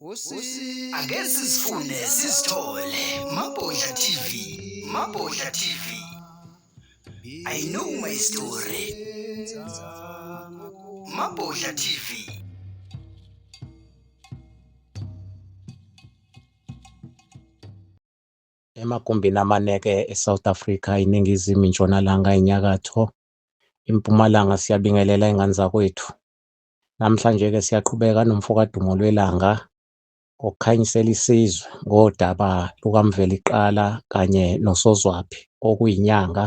Ake sizifune sizithole Mabhodla TV, Mabhodla TV. I know my story. Mabhodla TV. Emagumbini amaneke eSouth Africa, iNingizimu, iNtshonalanga, iNyakatho, iMpumalanga siyabingelela ingane zakwethu. Namhlanje-ke siyaqhubeka nomfokaDumo lwelanga ngokukhanyisela isizwe ngodaba lukaMveliqala kanye noSozwaphi okuyinyanga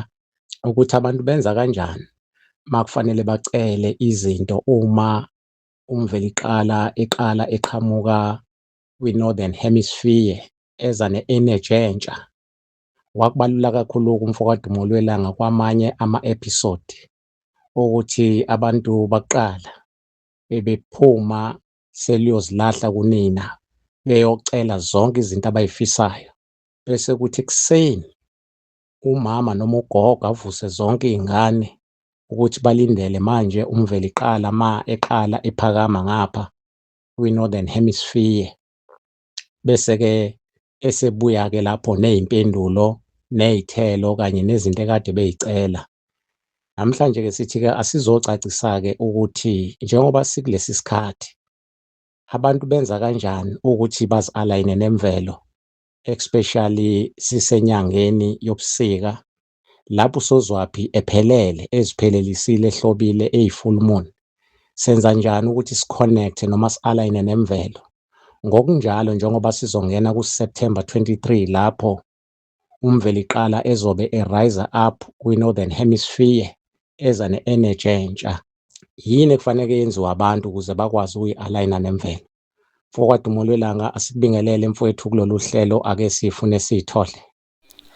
ukuthi abantu benza kanjani uma kufanele bacele izinto uma uMveliqala eqala eqhamuka kwi-Northern Hemisphere eza ne-energy entsha. Wakubalula kakhulu-ke umfokaDumo lwelanga kwamanye ama-episode ukuthi abantu bakuqala bebephuma seliyozilahla kunina beyocela zonke izinto abayifisayo bese kuthi ekuseni umama noma ugogo avuse zonke iy'ngane ukuthi balindele manje uMveliqala ma eqala ephakama ngapha kwi-Northern Hemisphere bese-ke esebuya-ke lapho ney'mpendulo ney'thelo kanye nezinto ekade bey'cela. Namhlanje-ke sithi-ke asizocacisa-ke ukuthi njengoba sikulesi sikhathi abantu benza kanjani ukuthi bazi-alayine nemvelo especially sisenyangeni yobusika lapho usozwaphi ephelele eziphelelisile ehlobile eyi-full moon. Senza njani ukuthi si-connect noma si-alayine nemvelo? Ngokunjalo njengoba sizongena ku-September 23 lapho uMveliqala ezobe e-rise up kwi-Northern Hemisphere eza ne-energy entsha. Yini ekufanele yenziwe abantu ukuze bakwazi ukuyi-alayina nemvelo? Mfokwadumo lwelanga asikubingelele mfowethu kulolu hlelo ake sifune siyithole.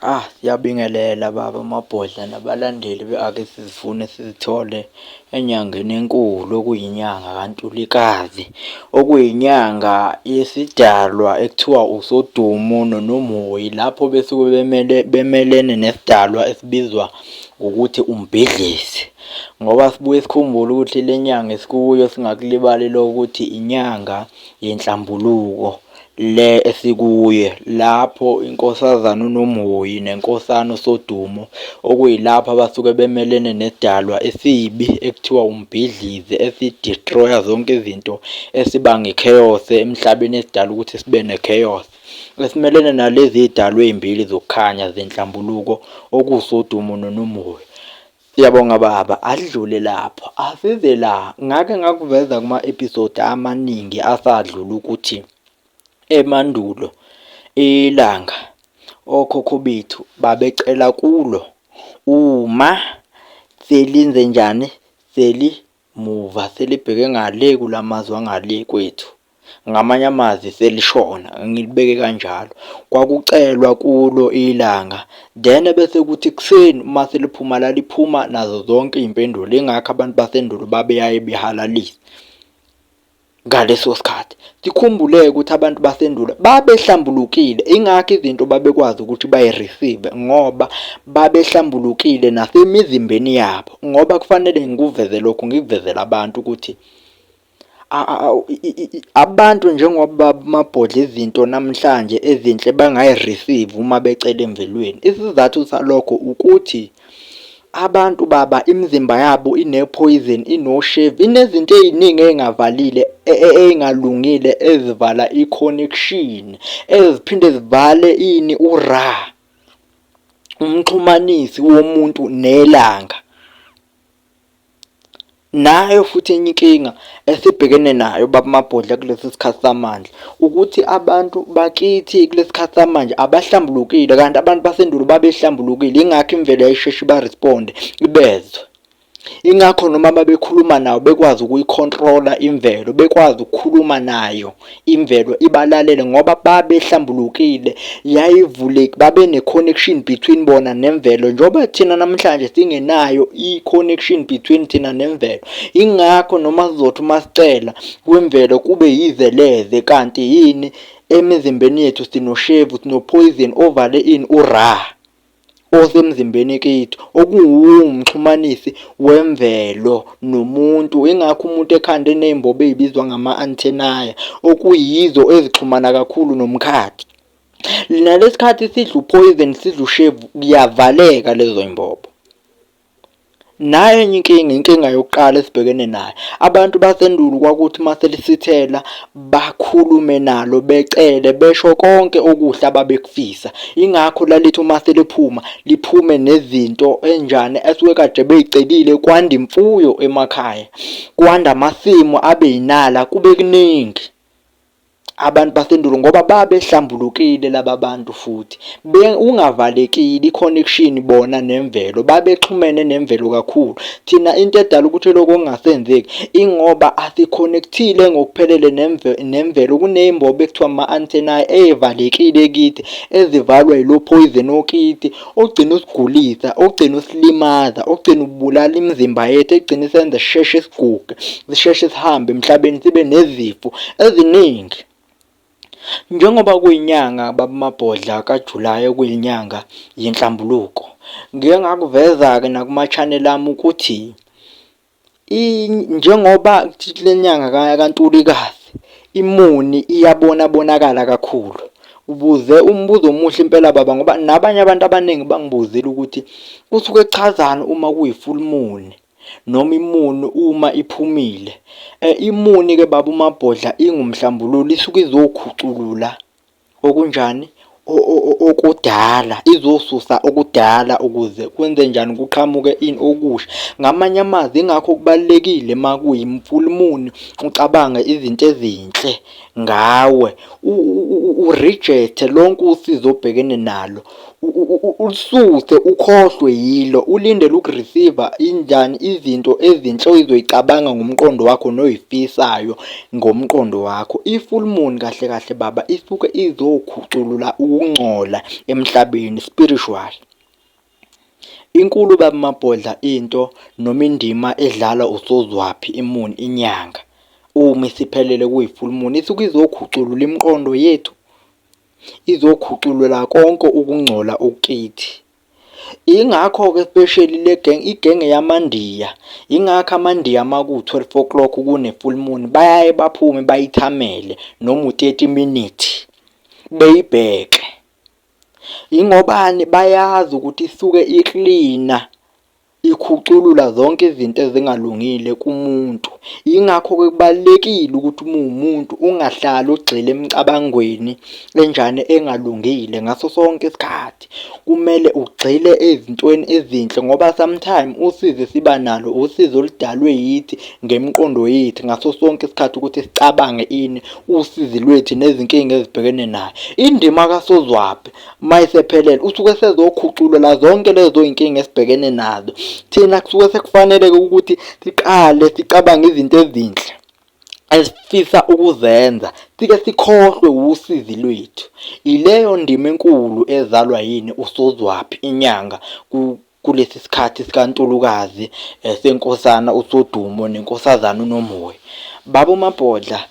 Ah, siyabingelela baba Mabhodla nabalandeli be-Ake Sizifune Sizithole enyangeni enkulu okuyinyanga kaNtulikazi, okuyinyanga yesidalwa ekuthiwa uSodumo noNomhoyi lapho besuke bemele bemelene nesidalwa esibizwa ngokuthi uMbhidlizi. Ngoba sibuye sikhumbule ukuthi le nyanga esikuyo singakulibali lokho ukuthi inyanga yenhlambuluko. Le esikuye lapho iNkosazana uNomhoyi neNkosana uSodumo okuyilapho abasuke bemelene nesidalwa esibi ekuthiwa umbhidlizi esi-destroy-a zonke izinto esibanga i-chaos emhlabeni esidala ukuthi sibe ne-chaos esimelene nalezi zidalwa ezimbili zokukhanya zenhlambuluko okuwuSodumo noNomhoyi. Siyabonga baba, asidlule lapho, asize la. Ngake ngakuveza kuma-episode amaningi asadlula ukuthi emandulo ilanga okhokho bethu babecela kulo uma selinze njani selimuva selibheke ngale kulamazwe angale kwethu. Ngamanye amazwi selishona, ngilibeke kanjalo. Kwakucelwa kulo ilanga then bese kuthi ekuseni uma seliphuma laliphuma nazo zonke iy'mpendulo, yingakho abantu basendulo babeyaye behalalise ngaleso sikhathi. Sikhumbule-ke ukuthi abantu basendulo babehlambulukile, ingakho izinto babekwazi ukuthi bayi-receive ngoba babehlambulukile nasemizimbeni yabo. Ngoba kufanele ngikuveze lokhu, ngikuvezele abantu ukuthi Abantu njengoba bamabhodla izinto namhlanje ezinhle bangayi-receive uma becela emvelweni. Isizathu salokho ukuthi abantu baba imizimba yabo ine-poison, inoshevu, inezinto ey'ningi ey'ngavalile ey'ngalungile ezivala i-connection, eziphinde zivale ini ura, umxhumanisi womuntu nelanga. Nayo futhi enye inkinga esibhekene nayo baba Mabhodla kulesi sikhathi samanje ukuthi abantu bakithi kulesi sikhathi samanje abahlambulukile kanti abantu basendulo babehlambulukile ingakho imvelo yayisheshe iba-respond-e ibezwe. Ingakho noma babekhuluma nawo bekwazi ukuyikhontrola imvelo, bekwazi ukukhuluma nayo imvelo ibalalele ngoba babehlambulukile yayivuleki babe ne-connection between bona nemvelo njengoba thina namhlanje singenayo i-connection between thina nemvelo ingakho noma sizothi uma sicela kwimvelo kube yize leze kanti yini emizimbeni yethu sinoshevu sino-poison ovale ini ura. osemzimbeni kithi okuwumxhumanisi wemvelo nomuntu. Ingakho umuntu ekhanda eney'mbobo ey'bizwa ngama-antennae okuyizo ezixhumana kakhulu nomkhathi. Nalesikhathi sidla uphoyizeni sidla ushevu kuyavaleka lezo y'mbobo. Nayi enye inkinga, inkinga yokuqala esibhekene nayo. Abantu basendulo kwakuthi uma selisithela bakhulume nalo becele besho konke okuhle ababekufisa. Ingakho lalithi uma seliphuma liphume nezinto enjani esuke kade beyicelile kwanda imfuyo emakhaya, kwanda amasimu abe yinala kube kuningi. Abantu basendulo ngoba babehlambulukile laba bantu futhi ungavalekile i-connection bona nemvelo, babexhumene nemvelo kakhulu. Thina into edala ukuthi lokho kungasenzeki ingoba asikhonekthile ngokuphelele nemvelo. Kuney'mbobo ekuthiwa ama-antennae ey'valekile kithi ezivalwa yilo poison okithi ogcina usigulisa, ogcina usilimaza, ogcina ubulala imizimba yethu, egcina isenza sisheshe siguge, sisheshe sihambe emhlabeni sibe nezifo eziningi. Njengoba kuyinyanga baba Mabhodla kaJulayi okuyinyanga yenhlambuluko, ngike ngakuveza-ke nakuma-channel ami ukuthi Njengoba kule nyanga kaNtulikazi imuni iyabona bonakala kakhulu. Ubuze umbuzo omuhle impela baba ngoba nabanye abantu abaningi bangibuzile ukuthi kusuke kuchazani uma kuyi-full moon noma imuni uma iphumile. Imuni-ke baba uMabhodla ingumhlambululo isuke izokhuculula Okunjani? Okudala, izosusa okudala ukuze kwenzenjani kuqhamuke ini okusha. Ngamanye amazwi ingakho kubalulekile uma kuyi-full moon ucabange izinto ezinhle ngawe, u-reject-e lonke usizi obhekene nalo. Ulisuse ukhohlwe yilo ulindele uku-receive-a injani izinto ezinhle ozoyicabanga ngomqondo wakho noyifisayo ngomqondo wakho. I-full moon kahle kahle baba isuke izokhuculula ukungcola emhlabeni spiritual. Inkulu baba Mabhodla into noma indima edlalwa usozwaphi i-moon inyanga uma isiphelele kuyi-full moon isuke izokhuculula imiqondo yethu. Izokhuculula konke ukungcola okukithi. Ingakho-ke especially le gang, igenge yamaNdiya, ingakho amaNdiya uma kuwu-twelve o'clock kune-full moon bayaye baphume bayithamele noma u-thirty minute beyibheke. Yingobani? Bayazi ukuthi isuke iklina. Ikhuculula zonke izinto ezingalungile kumuntu. Yingakho-ke kubalulekile ukuthi uma uwumuntu ungahlali ugxile emicabangweni enjani engalungile ngaso sonke isikhathi. Kumele ugxile ezintweni ezinhle ngoba sometime usizi esiba nalo usizi oludalwe yithi ngemiqondo yethu ngaso sonke isikhathi ukuthi sicabange ini usizi lwethu nezinkinga ezibhekene nayo. Indima kaSozwaphi Uma esephelele usuke esezokhuculula zonke lezo zinkinga esibhekene nazo. Thina kusuke sekufanele-ke ukuthi siqale sicabange izinto ezinhle esifisa ukuzenza sike sikhohlwe wusizi lwethu. Ileyo ndima enkulu ezalwa yini uSozwaphi inyanga kulesi sikhathi sikaNtulukazi senkosana uSodumo nenkosazana uNomhoyi. Baba uMabhodla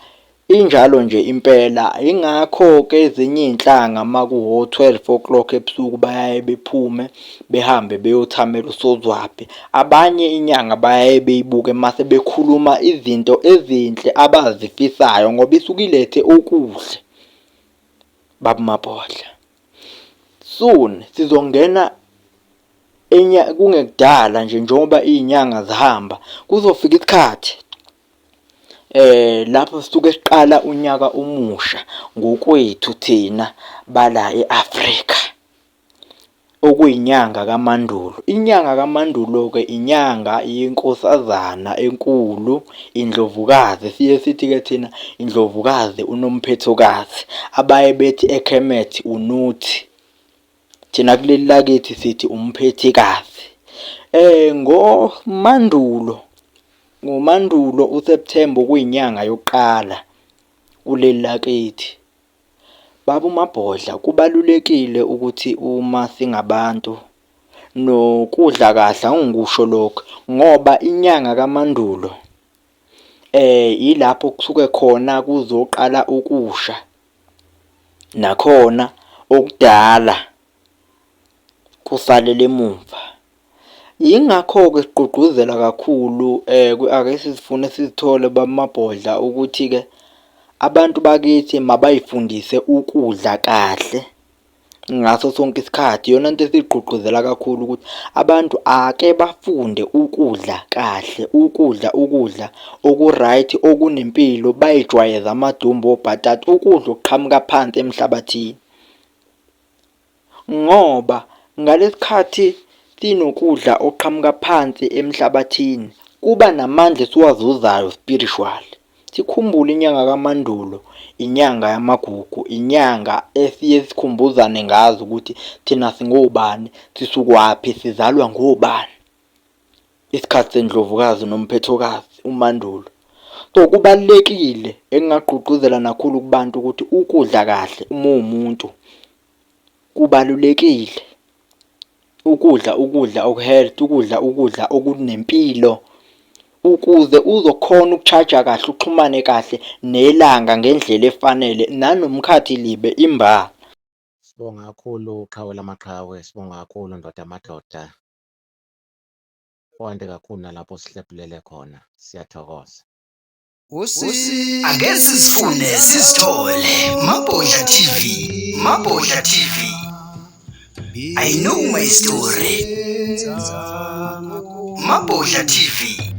Injalo nje impela, yingakho-ke ezinye iy'nhlanga uma kuwo-twelve o'clock ebusuku bayaye bephume behambe beyothamela usozwaphi. Abanye inyanga bayaye beyibuke mase bekhuluma izinto ezinhle abazifisayo ngoba isuke ilethe okuhle, baba uMabhodla. Soon sizongena kungekudala nje njengoba iy'nyanga zihamba kuzofika isikhathi Lapho sisuke siqala unyaka omusha ngokwethu thina bala e-Afrika, okuyinyanga kaMandulo. Inyanga kaMandulo-ke inyanga yenkosazana enkulu, iNdlovukazi, siye sithi-ke thina iNdlovukazi uNomphethokazi, abaye bethi eKhemethi uNuthi. Thina kuleli lakithi sithi umphethikazi. NgoMandulo, ngoMandulo uSepthemba okuyinyanga yokuqala kuleli lakithi. Baba uMabhodla, kubalulekile ukuthi uma singabantu nokudla kahle angikusho lokho ngoba inyanga kaMandulo yilapho kusuke khona kuzoqala ukusha. Nakhona okudala. kusalele emumva. Yingakho-ke sigqugquzela kakhulu ake sizifune sizithole baba Mabhodla ukuthi-ke abantu bakithi mabay'fundise ukudla kahle ngaso sonke isikhathi. Iyona nto esiyigqugquzela kakhulu ukuthi abantu ake bafunde ukudla kahle, ukudla ukudla oku-right okunempilo bay'jwayeze amadumbe obhatata, ukudla okuqhamuka phansi emhlabathini. Ngoba ngalesikhathi sinokudla okuqhamuka phansi emhlabathini kuba namandla esiwazuzayo spiritual. Sikhumbule inyanga kaMandulo, inyanga yamagugu, inyanga esiye sikhumbuzane ngazo ukuthi thina singobani, sisukwaphi, sizalwa ngobani. Isikhathi sendlovukazi nomphethokazi uMandulo. So kubalulekile engingagqugquzela nakhulu kubantu ukuthi ukudla kahle uma uwumuntu kubalulekile. Ukudla ukudla oku-healthy, ukudla ukudla okunempilo ukuze uzokhona uku-charge-a kahle uxhumane kahle nelanga ngendlela efanele nanomkhathi libe imbala. Sibonga kakhulu qhawe lamaqhawe, sibonga kakhulu ndoda yamadoda. Kwande kakhulu nalapho sihlephulele khona. Siyathokoza. Ake sizifune sizithole. Mabhodla TV. Mabhodla TV. I know my story. Mabhodla TV.